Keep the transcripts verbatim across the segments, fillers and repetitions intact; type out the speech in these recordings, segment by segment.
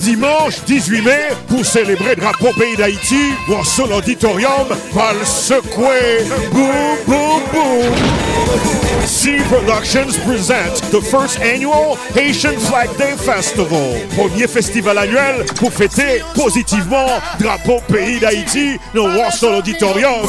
Dimanch dizuit me, pou selebre drapo peyi Dayiti, Warsaw Auditorium pral sekwe. Boum, boum, boum! C Productions present the first annual Haitian Flag Day Festival. Premye festival anyèl pou fete pozitivman drapo peyi Dayiti nan Warsaw Auditorium.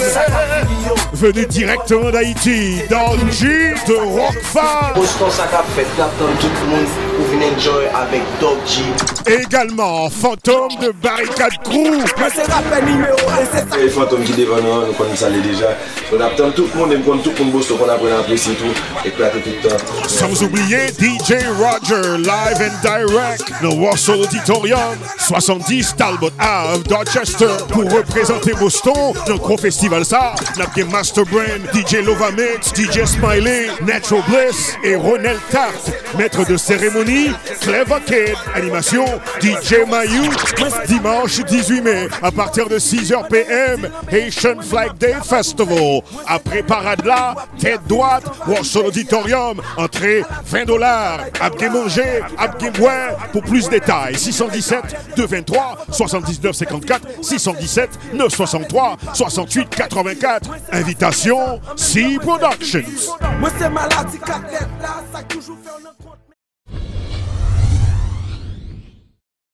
Venu directement d'Haïti, Don G de Rockfam. Boston, sa k ap fèt? N ap tann tout moun pou vin enjoy avèk Doc G. Également, Fantôme de Barricade Crew. Mwen se rapè nimewo en, se sa. E Fantôme ki devan nou an, nou konn sa li deja. So, n ap tann tout moun, e m konn tout moun Boston konn aprann apresye tou, eklate tout tan. Sans oublier D J Roger, live and direct, nan Warsaw Auditorium, swasanndis Talbot Ave, Dorchester, pou reprezante Boston nan gwo festival sa. N ap gen Master Brand, D J Lovamix, D J Smiley, Natural Bliss e Ronel Taft, maître de cérémonie, Clever Kid, animasyon, D J Mayou. Dimanch dizuit me, à partir de six heures P M, Haitian Flag Day Festival. Apre parad la, tèt dwat, Warsaw Auditorium, antre ven dola. Ap gen manje, ap gen bwè. Pou plis detay, six cent dix-sept, deux vingt-trois, soixante-dix-neuf cinquante-quatre, six cent dix-sept, neuf soixante-trois, soixante-huit quatre-vingt-quatre. Invitasyon, C Productions. Mwen se maladi kat tèt la, sa k toujou fè w nan kont.